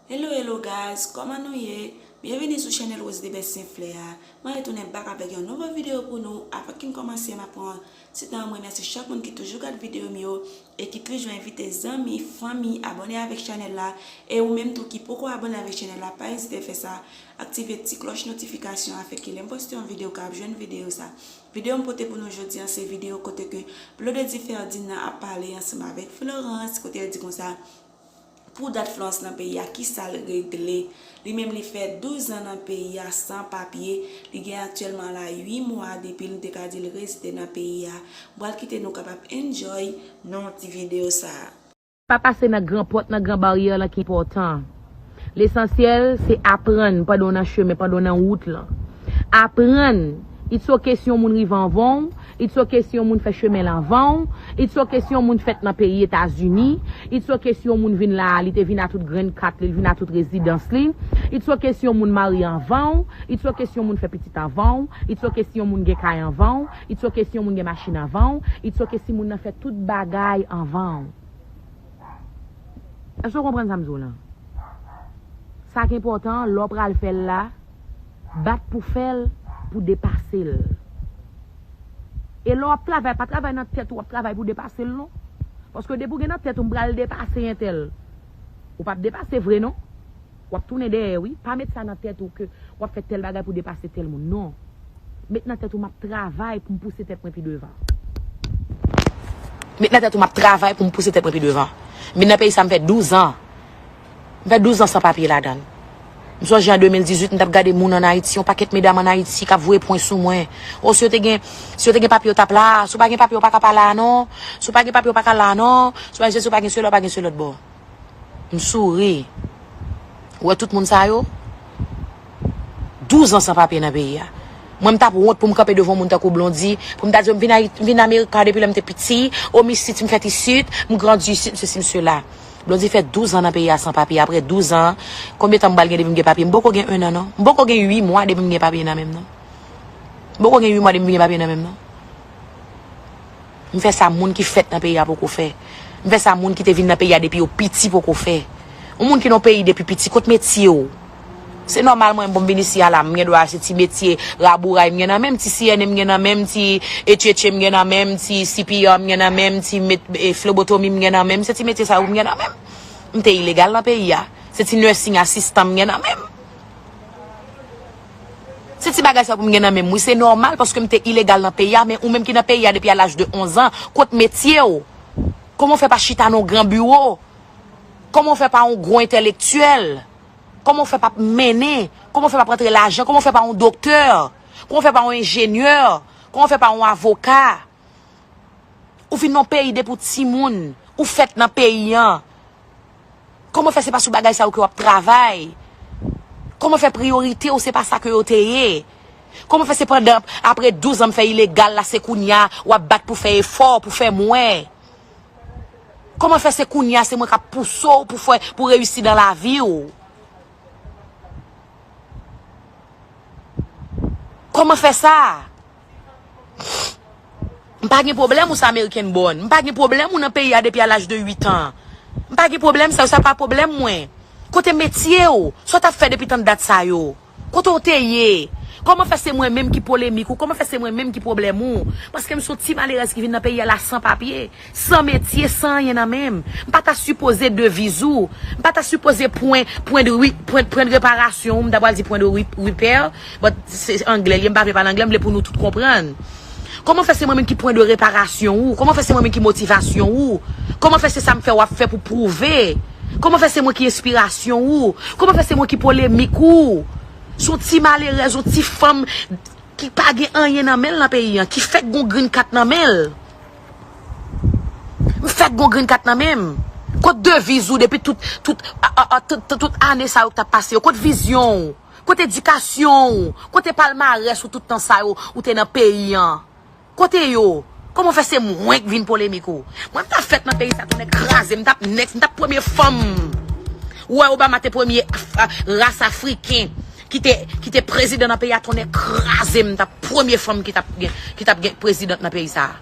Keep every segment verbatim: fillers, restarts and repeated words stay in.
Hello, hello guys, kòman nou ye? Byenvini sou chanèl Rose de Best Senflè a. Mwen retounen back avèk yon nouvo videyo pou nou. Avan ke m kòmanse, m ap pran ti tan an m remèsye chak moun ki toujou gad videyo m yo e ki toujou envite zanmi, fanmi, abòne avèk chanèl la. E ou menm tou ki poko abòne avèk chanèl la, pa ezite fè sa. Aktive ti klòch notifikasyon afin ke lè m poste yon videyo, w ka ap jwenn videyo sa. Videyo m pote pou nou jodi a, se videyo kote ke Blondedy Ferdinand ap pale ansanm avèk Florence, kote l di konsa, pou dat Florence nan peyi a, kisa l regle? Li menm li fè douz an nan peyi a san papye, li gen aktyèlman la uit mwa depi l, m te ka di l rezide nan peyi a. M pral kite nou kapab enjoy nan ti videyo sa a. Pa pase nan gran pòt, nan gran baryè lan ki enpòtan. Lesansyèl, se aprann pandan w nan chemen, pandan w nan wout lan. Aprann. It's ok si yon moun rive anvan w, it's ok si yon moun fè chemen l anvan w, it's ok si yon moun fèt nan peyi Etazini, it's ok si yon moun vin la, li te vin a tout grenn kat li, li vin a tout rezidans li, it's ok si yon moun marye anvan w, it's ok si yon moun fè pitit anvan w, it's ok si yon moun gen kay anvan w, it's ok si yon moun gen machin anvan w, it's ok si moun nan fè tout bagay anvan w. Èske w konprann sa m di w lan? Sa k enpòtan, lè w pral fè l la, bat pou fè l, pou depase l. E lè w ap travay, pa travay nan tèt ou w ap travay pou depase l non. Paske depi w gen nan tèt ou m pral depase entèl, ou p ap depase vre non. W ap tounen dèyè wi. Pa met sa nan tèt ou ke w ap fè tèl bagay pou depase tèl moun. Non. Met nan tèt ou m ap travay pou m pouse tèt mwen pi devan. Met nan tèt ou m ap travay pou m pouse tèt mwen pi devan. M vin nan peyi sa m fè douz an. M fè douz an san papye ladan l. M sonje an de mil dizuit, m t ap gade moun ann Ayiti, yon pakèt medam ann Ayiti k ap voye pwen sou mwen. O, si yo te gen, si yo te gen papye, yo t ap la. Si w pa gen papye, w pa ka pa la non. Si w pa gen papye, w pa ka la non. Si w pa, si w pa gen sela, w pa gen se lòt bò. M souri. Ou wè tout moun sa yo? Douz an san papye nan peyi a. Mwen, m t ap wont pou m kanpe devan yon moun tankou Blondy, pou m ta di yo, m vin Ayit-, m vin Amerika depi lè m te piti, o m isit, m fèt isit, m grandi isit, m sesi, m sela. Blondy fè douz an nan peyi a san papye. Apre douz an, konbyen tan m pral gen depi m gen papye? M poko gen en an, non. M poko gen uit mwa depi m gen papye nan men m, non. M poko gen uit mwa depi m gen papye nan men m, non. M fè sa moun ki fèt nan peyi a poko fè. M fè sa moun ki te vin nan peyi a depi yo piti poko fè. Yon moun ki nan peyi depi piti, kot metye w? Se nòmal mwen, bon, m vin isi a la, m gen dwa se ti metye rabouray m gen nan men m, ti C N A m gen nan men m, ti H H A m gen nan men m, ti C P R m gen nan men m, ti met-, e, flebotomi m gen nan men m, se ti metye sa yo m gen nan men m. M te ilegal nan peyi a. Se ti nursing assistant m gen nan men m. Se ti bagay sa pou m gen nan men m, wi, se nòmal paske m te ilegal nan peyi a, men ou menm ki nan peyi a depi a laj de onz an, kot metye w? Kòman w fè pa chita nan yon gran biwo? Kòman w fè pa yon gwo entèlektyèl? Kòman w fè pa mennen? Kòman w fè pa rantre lajan? Kòman w fè pa yon doktè? Kòman w fè pa yon enjenyè? Kòman w fè pa yon avoka? Ou vin nan peyi depi w timoun, ou fèt nan peyi an. Kòman fè se pa sou bagay sa yo ke w ap travay? Kòman fè priyorite w se pa sa ke yo te ye? Kòman fè se pandan, apre douz an m fè ilegal la, se kounye a w ap bat pou fè efò, pou fè m wè? Kòman fè se kounye a se mwen k ap pouse w pou fè, pou reyisi nan lavi w? Kòman fè sa? M pa gen pwoblèm ou se American born. M pa gen pwoblèm ou nan peyi a depi a laj de uit an. M pa gen pwoblèm sa yo, sa pa pwoblèm mwen. Kote metye w? Sa w t ap fè depi tan dat sa yo? Kote w te ye? Kòman fè se mwen menm ki polemik ou? Kòman fè se mwen menm ki pwoblèm ou? Paske m se yon ti malerèz ki vin nan peyi a la san papye. San metye, san anyen nan men m. M pa ta sipoze deviz ou. M pa ta sipoze pwen, pwen de ri-, pwen, pwen de reparasyon ou. M ta pral di pwen de ri-, repè, but se anglè li ye, m pa vle pale anglè, m vle pou nou tout konprann. Kòman fè se mwen menm ki pwen de reparasyon ou? Kòman fè se mwen menm ki motivasyon ou? Kòman fè se sa m fè w ap fè pou pwouve? Kòman fè se mwen ki enspirasyon ou? Kòman fè se mwen ki polemik ou? Se yon ti malerèz, yon ti fanm ki pa gen anyen nan men l nan peyi an, ki fèk gon green card nan men l. M fèk gon green card nan men m. Kot deviz ou depi tout, tout, a, a, a, tout, tout, tout ane sa yo k t ap pase yo? Kot vizyon w? Kot edikasyon w? Kote palmarès ou tout tan sa yo ou te nan peyi an? Kote yo? Kòman fè se mwen k vin polemik ou? Mwen m t ap fèt nan peyi sa, tonnè kraze m, m t ap next, m t ap premye fanm. Ou wè Obama te premye af-, a, ras afriken ki te, ki te prezidan nan peyi a, tonnè kraze m, m t ap premye fanm ki t ap gen, ki t ap gen prezidant nan peyi sa.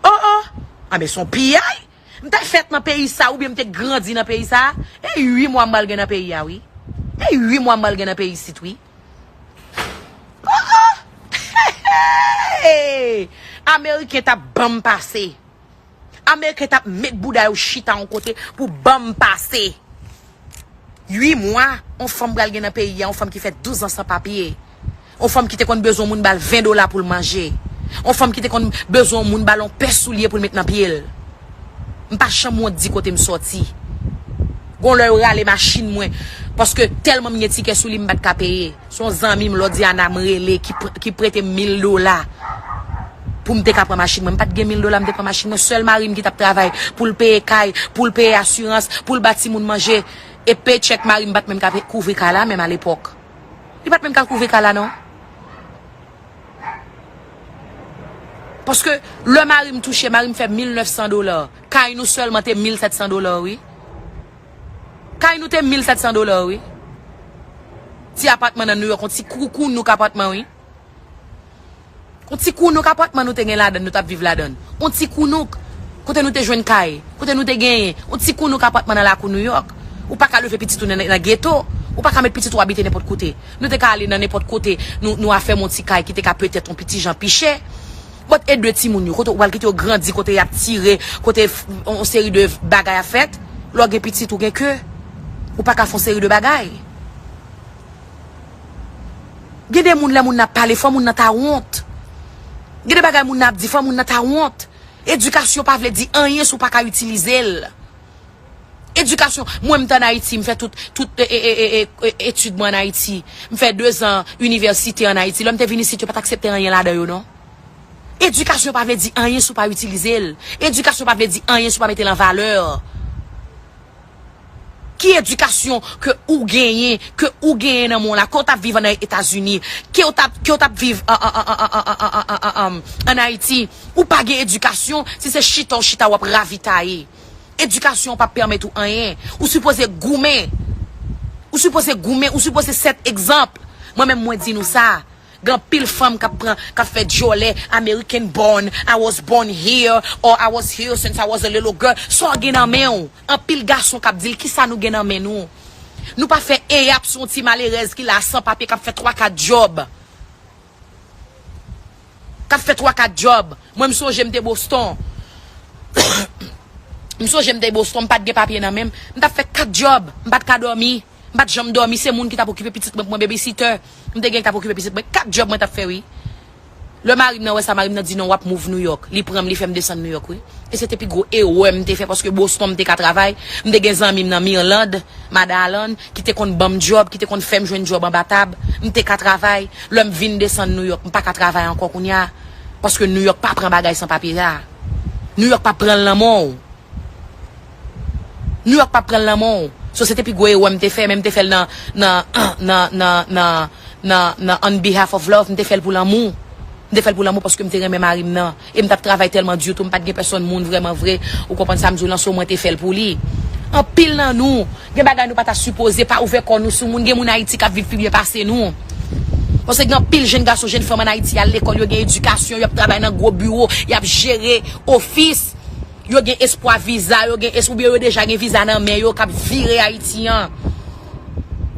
Oh, oh! A, men se yon piyay! M te fèt nan peyi sa oubyen m te grandi nan peyi sa? E uit mwa m pral gen nan peyi a, wi. E uit mwa m pral gen nan peyi isit, wi. Oh, oh! Ameriken t ap ban m pase. Ameriken t ap met bouda yo chita yon kote pou ban m pase. Uit mwa, yon fanm pral gen nan peyi a, yon fanm ki fè douz an san papye. Yon fanm ki te konn bezwen yon moun ba l ven dola pou l manje. Yon fanm ki te konn bezwen yon moun ba l yon pè soulye pou l met nan pye l. M pa janm wont di kote m sòti. Gon lè yo rale machin mwen, paske tèlman m gen tikè sou li, m pa t ka peye. Se yon zanmi m, Lòdiana, m rele, ki, pr- ki prete m mil dola pou m te ka pran machin mwen. M pa t gen mil dola, m te pran machin mwen. Sèl mari m ki t ap travay pou l peye kay, pou l peye asirans, pou l ba timoun manje. E paycheck mari m pa t menm ka pe- kouvri kay la, menm alepòk. Li pa t menm ka kouvri kay la, non. Paske lè mari m touche, mari m fè mil nèf san dola. Kay nou sèlman te mil sèt san dola, wi. Kay nou te mil sèt san dola, wi. Ti apatman nan New York, yon ti kou- kounouk apatman, wi. Yon ti kounouk apatman nou te gen ladann, nou t ap viv ladann. Yon ti kounouk. Kote nou te jwenn kay? Kote nou te genyen? Yon ti kounouk apatman nan lakou New York. Ou pa ka leve pitit ou nan, nan geto. Ou pa ka met pitit ou abite nenpòt kote. Nou te ka ale nan nenpòt kote. Nou, nou a fè yon ti kay ki te ka petèt yon piti jan pi chè. But e de timoun yo, kote ou pral kite yo grandi, kote y ap tire, kote f- yon seri de bagay ap fèt, lè w gen pitit ou gen ke, ou pa ka fè yon seri de bagay. Gen de moun, lè moun nan ap pale, fò moun nan ta wont. Gen de bagay moun nan ap di, fò moun nan ta wont. Edikasyon pa vle di anyen si w pa ka itilize l. Edikasyon, mwen m t ann Ayiti, m fè tout, tout e, e, e, e, e, etid mwen ann Ayiti. M fè dezan inivèsite ann Ayiti. Lè m te vin isit, yo pa t aksepte anyen ladan yo, non. Edikasyon pa vle di anyen si w pa itilize l. Edikasyon pa vle di anyen si w pa mete l an valè. Ki edikasyon ke ou genyen, ke ou genyen nan men w la, ke w t ap viv nan Etazini, ke w t ap, ke w t ap viv an, an, an, an, an, an, an, an, ann Ayiti, ou pa gen edikasyon, si se chita w chita w ap ravitaye. Edikasyon p ap pèmèt ou anyen. Ou sipoze goumen. Ou sipoze goumen, ou sipoze sèt egzanp. Mwen menm mwen di nou sa. Gen anpil fanm k ap pran, k ap fè djòlè, American born, I was born here, or I was here since I was a little girl. Sa w gen nan men w? Anpil gason k ap di l, kisa nou gen nan men nou? Nou pa fè eyap sou yon ti malerèz ki la san papye k ap fè twa kat djòb. K ap fè twa kat djòb. Mwen m sonje m te Boston. M sonje m te Boston, m pa t gen papye nan men m. M t ap fè kat djòb. M pa t ka dòmi. M pa t janm dòmi, se moun ki t ap okipe pitit mwen pou mwen, babysitter. M te gen ki t ap okipe pitit mwen. Kat djòb mwen t ap fè, wi. Lè mari m nan wè sa, mari m nan di, "Non, w ap move New York." Li pran m, li fè m desann New York, wi. E se te pi gwo erè m te fè, paske Boston m te ka travay. M te gen zanmi m nan Mirland, Mada Allen, ki te konn ban m djòb, ki te konn fè m jwenn djòb anba tab. M te ka travay. Lè m vin desann New York, m pa ka travay ankò kounye a. Paske New York pa pran bagay san papye la. New York pa pran l nan men w. New York p ap pran l nan men w. So, se te pi gwo erè m te fè, men m te fè l nan, nan, nan, nan, nan, nan, nan on behalf of love, m te fè l pou lanmou. M te fè l pou lanmou paske m te renmen mari m nan. E m t ap travay tèlman di tou, m pa t gen pèsonn moun vrèman vre. Ou konprann sa m di w lan, so mwen te fè l pou li. Anpil nan nou, gen bagay nou pa ta sipoze pa ouvè kò nou sou moun. Gen moun Ayiti k ap viv pi byen pase nou. Paske gen anpil jenn gason, jenn fanm ann Ayiti, y al lekòl, yo gen edikasyon, y ap travay nan gwo biwo, y ap jere ofis. Yo gen espwa viza, yo gen es- oubyen yo deja gen viza nan men yo k ap vire Ayiti an.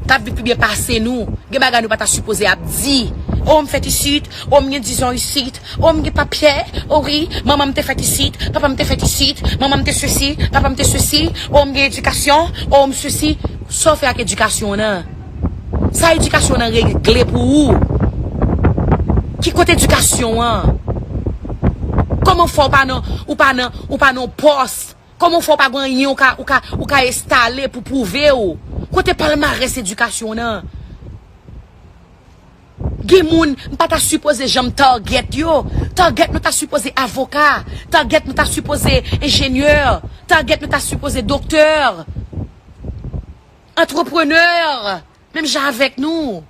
K ap viv pi byen pase nou. Gen bagay nou pa ta sipoze ap di. O, m fèt isit, o, m gen dizan isit, o, m gen papye, o wi, manman m te fèt isit, papa m te fèt isit, manman m te sesi, papa m te sesi, o, m gen edikasyon, o, m sesi. Sa w fè ak edikasyon w nan? Sa edikasyon nan regle pou ou? Ki kote edikasyon an? Kòman fè w pa nan, ou pa nan, ou pa nan pòs? Kòman fè w pa gen anyen ou ka, ou ka, ou ka estale pou pwouve w? Kote palmarès edikasyon w nan? Gen moun, m pa ta sipoze janm target yo. Target nou ta sipoze avoka. Target nou ta sipoze enjenyè. Target nou ta sipoze doktè. Antreprenè. Menm jan avèk nou.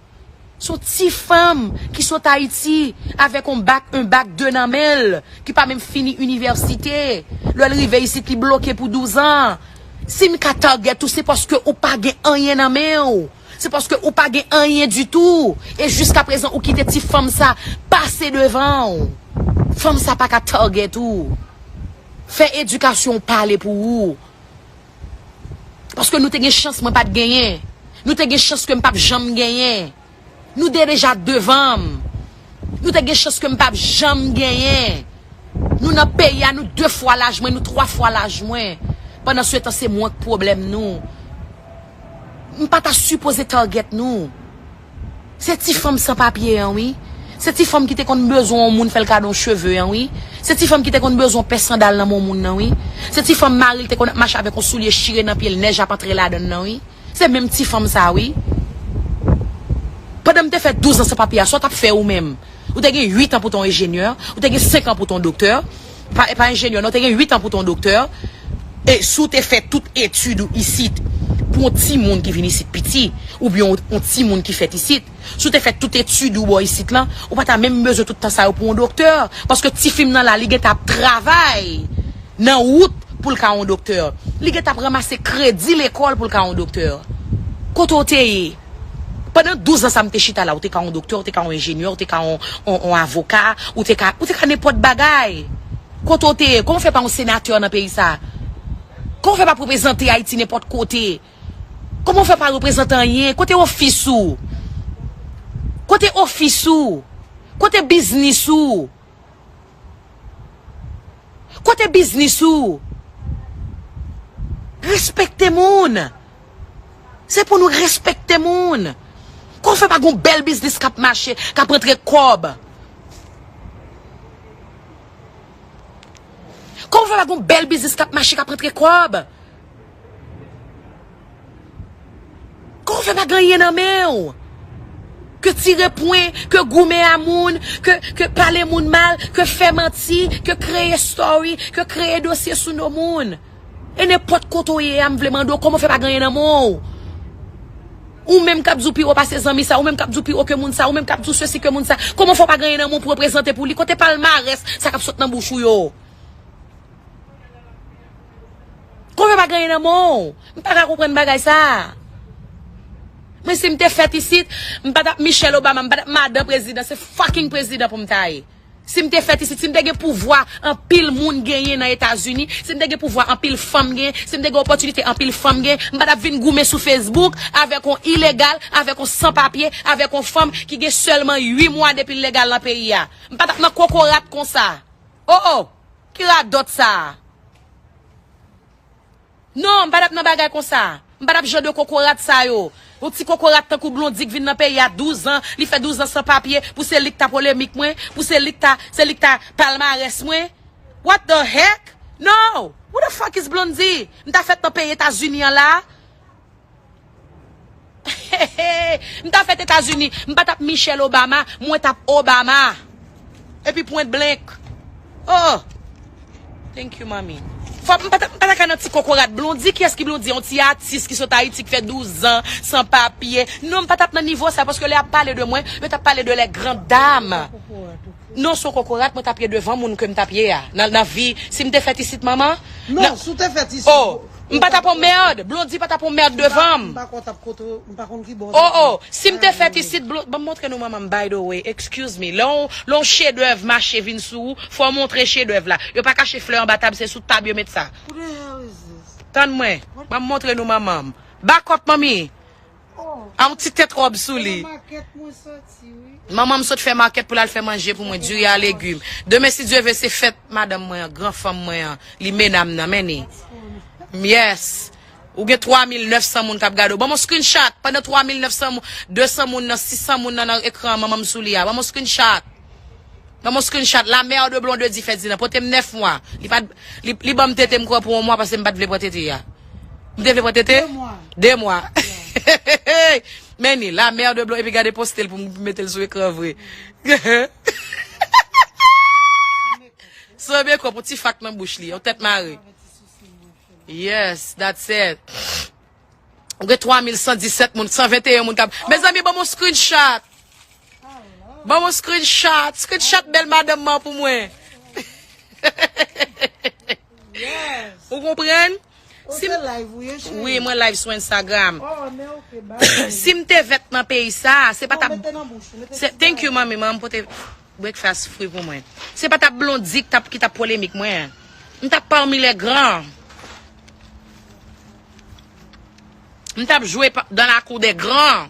Se yon ti fanm ki sot Ayiti avèk yon bak, yon bak de nan men l, ki pa menm fini inivèsite. Lè l rive isit, li bloke pou douz an. Si m ka target ou, se paske ou pa gen anyen nan men w. Se paske ou pa gen anyen ditou. E jiskaprezan, ou kite ti fanm sa pase devan w. Fanm sa pa ka target ou. Fè edikasyon w pale pou ou. Paske nou te gen chans mwen pa t genyen. Nou te gen chans ke m p ap janm genyen. Nou te deja devan m. Nou te gen chans ke m p ap janm genyen. Nou nan peyi a, nou de fwa laj mwen, nou twa fwa laj mwen. Pandan se tan, se mwen k pwoblèm nou. M pa ta sipoze target nou. Se ti fanm san papye an, wi. Se ti fanm ki te konn bezwen yon moun fè l kado yon cheve an, wi. Se ti fanm ki te konn bezwen pè sandal nan men yon moun nan, wi. Se ti fanm mari l te konn ap mache avèk yon soulye chire nan pye l, nèj ap antre ladan l nan, wi. Se menm ti fanm sa, wi. Pandan m te fè douz an san papye a, sa w t ap fè ou menm? Ou te gen uit an pou w te yon enjenyè, ou te gen senk an pou w te yon doktè. Pa, pa enjenyè, non, ou te gen uit an pou w te yon doktè. E si w te fè tout etid ou isit pou yon timoun ki vin isit piti, oubyen yon, yon timoun ki fèt isit, si w te fè tout etid ou bò isit lan, ou pa ta menm bezwen tout tan sa yo pou yon doktè. Paske tifi m nan la, li gentan ap travay nan wout pou l ka yon doktè. Li gentan ap ranmase kredi lekòl pou l ka yon doktè. Kote w te ye? Pandan douz an sa m te chita la, ou te ka yon doktè, ou te ka yon enjenyè, ou te ka yon, yon, yon avoka, ou te ka, ou te ka nenpòt bagay. Kote w te ye? Kòman w fè pa yon senatè nan peyi sa? Kòman w fè pa reprezante Ayiti nenpòt kote? Kòman w fè pa reprezante anyen? Kote ofis ou? Kote ofis ou? Kote biznis ou? Kote biznis ou? Respekte moun. Se pou nou respekte moun. Kòman w fè pa gon bèl biznis k ap mache, k ap rantre kòb? Kòman w fè pa gon bèl biznis k ap mache, k ap rantre kòb? Kòman w fè pa gen anyen nan men w? Ke tire pwen, ke goumen a moun, ke, ke pale moun mal, ke fè manti, ke kreye story, ke kreye dosye sou non moun. E nenpòt kote w ye a, m vle mande w, kòman w fè pa gen anyen nan men w? Ou menm k ap di w pi wo pase zanmi sa, ou menm k ap di w pi wo ke moun sa, ou menm k ap di w sesi ke moun sa, kòman fè w pa gen anyen nan men w pou reprezante pou li? Kote palmarès sa k ap sot nan bouch ou yo? Kòman w fè pa gen anyen nan men w? M pa ka konprann bagay sa. Mwen, si m te fèt isit, m pa t ap Michelle Obama, m pa t ap madan prezidan, se fucking prezidan pou m ta ye. Si m te fèt isit, si m te gen pouvwa anpil moun genyen nan Etazini, si m te gen pouvwa anpil fanm genyen, si m te gen opòtinite anpil fanm genyen, m pa t ap vin goumen sou Facebook avèk yon ilegal, avèk yon san papye, avèk yon fanm ki gen sèlman uit mwa depi l legal nan peyi a. M pa t ap nan kokorat konsa. Oh, oh! Ki radòt sa a? Non, m pa t ap nan bagay konsa. M pa t ap jan de kokorat sa yo. Yon ti kokorat tankou Blondy k vin nan peyi a douz an, li fè douz an san papye, pou se li k ta polemik mwen, pou se li k ta, se li k ta palmarès mwen. What the heck? No! Who the fuck is Blondy? M ta fèt nan peyi Etazini an la. M ta fèt Etazini, m pa t ap Michelle Obama, mwen t ap Obama. Epi pwent blank. Oh! Thank you, mami. Fò m pa ta, m pa ta ka nan ti kokorat Blondy. Kiyès ki Blondy? Yon ti atis ki sot Ayiti, ki fè douz an san papye. Non, m pa t ap nan nivo sa, paske lè y ap pale de mwen, yo t ap pale de les grandes dames. Non, se yon kokorat, mwen t ap ye devan moun ke m t ap ye a. Nan, nan vi, si m te fèt isit, manman. Non, si w te fèt isit. Oh, m pa t ap yon mèd. Blondy pa t ap yon mèd devan m. M pa konn t ap kote, m pa konn ki bò. Oh, oh, si m te fèt isit, Blon-, ban m montre nou manman m, by the way. Excuse me. Lè yon, lè yon chedèv mache vin sou ou, fò w montre chedèv la. Yo pa kache flè anba tab, se sou tab yo met sa. Who the hell is this? Tann mwen. Ban m montre nou manman m. Back up, manmi. Oh. A yon ti tèt wòb sou li. Se nan makèt mwen soti, wi. Manman m sot fè makèt pou l al fè manje pou mwen, diri a legim. Demen, si Dye vle, se fèt madanm mwen an, gran fanm mwen an. Limena m nan, men ni. Yes. Ou gen twa mil nèf san moun k ap gade w. Ban m yon screenshot. Pandan twa mil nèf san moun, de san moun nan, sis san moun nan nan ekran an, manman m sou li a. Ban m yon screenshot. Ban m yon screenshot. La mère de Blondedy Ferdinand. Pote m nèf mwa. Li pa, li, li ban m tete m kwè pou yon mwa paske m pa t vle pran tete a. M te vle pran tete? De mwa. De mwa. Men ni, la mère de Blondedy, epi gade poste l pou m mete l sou ekran vre. San mekòp, yon ti fak nan bouch li, yon tèt mare. Yes, that's it. Ou gen twa mil san disèt moun, san venteyen moun k ap. Mezanmi, ban m yon screenshot. Ban m yon screenshot. Screenshot bèl madanm mwen pou mwen. Ou konprann? Ou se live ou ye, cheri? Wi, mwen live sou Instagram. Oh, men ok, bye. Si m te fèt nan peyi sa, se pa t ap. Non, mete nan bouch ou, mete sou. Thank you, manmi. Manmi pote breakfast free pou mwen. Se pa t ap Blondy ki t ap, ki t ap polemik mwen. M t ap parmi les grands. M t ap jwe pa- dans la cour des grands.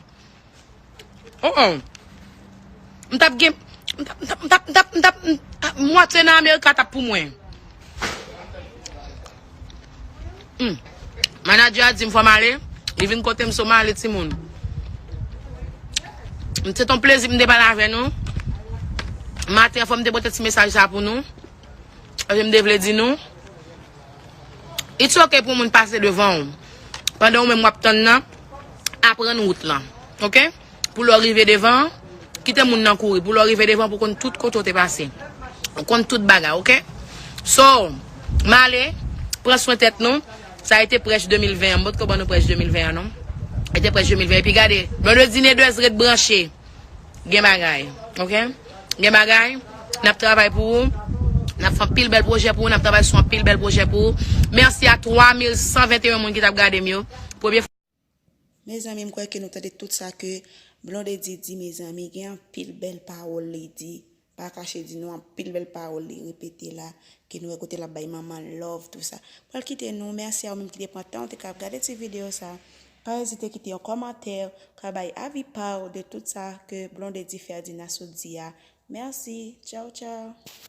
Oh, oh. M t ap gen, m t ap, m t ap, m t ap, m t ap, m t ap, m t ap, mwatye nan Amerika t ap pou mwen. Hmm. Manager a di m fò m ale. Li vin kote m, so m ale, timoun. M, se t on plezi pou m te pale avè nou. Maten an, fò m te pote ti mesaj sa pou nou. Paske m te vle di nou, it's ok pou moun pase devan w. Pandan ou menm w ap tann nan, aprann wout lan. Ok? Pou lè w rive devan, kite moun nan kouri. Pou lè w rive devan, pou konn tout kote w te pase. Ou konn tout bagay, ok? So, m ale, pran swen tèt nou. Sa a ete prèch de mil ven an. M potko ban nou prèch de mil ven an, non? Ete prèch de mil ven. Epi gade, Blondedy Nedwez, ret branche. Gen bagay, ok? Gen bagay. N ap travay pou ou. N ap fè anpil bèl pwojè pou ou. N ap travay sou anpil bèl pwojè pou ou. Mèsi a twa mil san venteyen moun ki t ap gade m yo. Premye fwa. Mezanmi, m kwè ke nou tande tout sa ke Blondedy di, mezanmi. Gen anpil bèl pawòl li di. Pa kache di nou anpil bèl pawòl li repete la. Ke nou wè kote l ap bay manman l love, tou sa. Pral kite nou. Mèsi a ou menm ki te pran tan ou te ka ap gade ti videyo sa. Pa ezite kite yon kòmantè, ka bay avi pa w de tout sa ke Blondedy Ferdinand sot di a. Mèsi. Tchaw, tchaw.